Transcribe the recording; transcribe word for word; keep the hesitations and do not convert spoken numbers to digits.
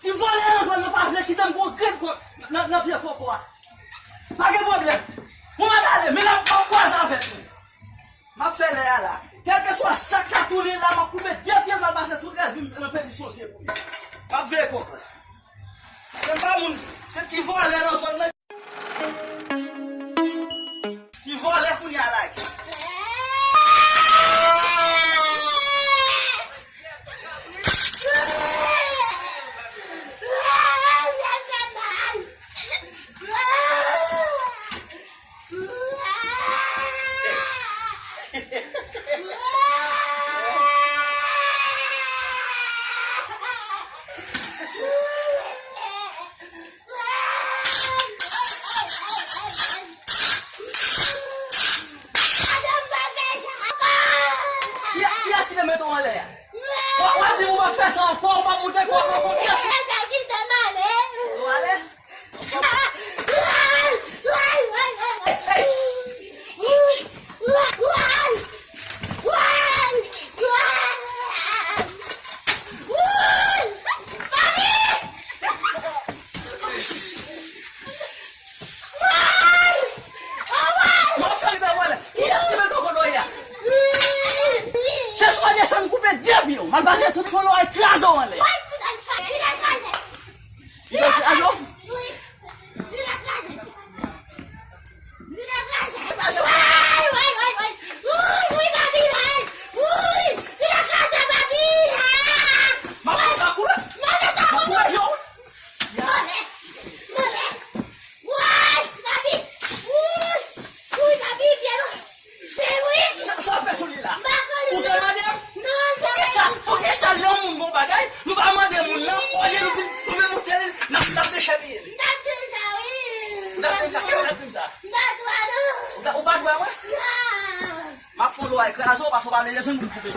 Ti vòlè nan zòn nan pa vle kite m gon grenn kòb nan, nan pye koko a. Pa gen pwoblèm. Bon, m ap ale, men n ap kwaze avèk nou. M ap fè lè a la. Kèlkeswa sa k ta tounen la, m ap koupe de pye l, m ap pase tout rès vi m nan penisyon se pou li. M ap veye koko. Se pa moun, se ti vòlè nan zòn nan. Ti vòlè kounye a lage. Kiyès ki te mete w anlè a? W ap di ou p ap fè sa ankò, ou p ap moute kò ankò. Kiyès ki... Ou ale? M ap fè li bè vòlè. Kiyès ki mete w kote w ye a? Se swa w desann koupe de pye w. M al pase tout fon lwa kraze w anlè. Li pral kraze w? M ap kouri, m ap kouri, m ap kouri, yo. Move! Move! Woy! Babi! Woy! Woy, Babi, pye nou! Pye nou! Sa, sa w fè sou li la? M pa konn. Ou te mande m? Non, m te mande. Poukisa, poukisa lè yon moun gon bagay, nou pa mande moun nan, olye nou vin, nou vin moute li, n ap, n ap dechèpiye li? M t ap di l sa, wi. Ou t ap di m sa? Kiyès ki t ap di m sa? M pa dwa, non. Ou pa, ou pa dwa, mwen? Non. M ap fè yon lwa kraze w paske w pa vle desann pou m koupe pye w.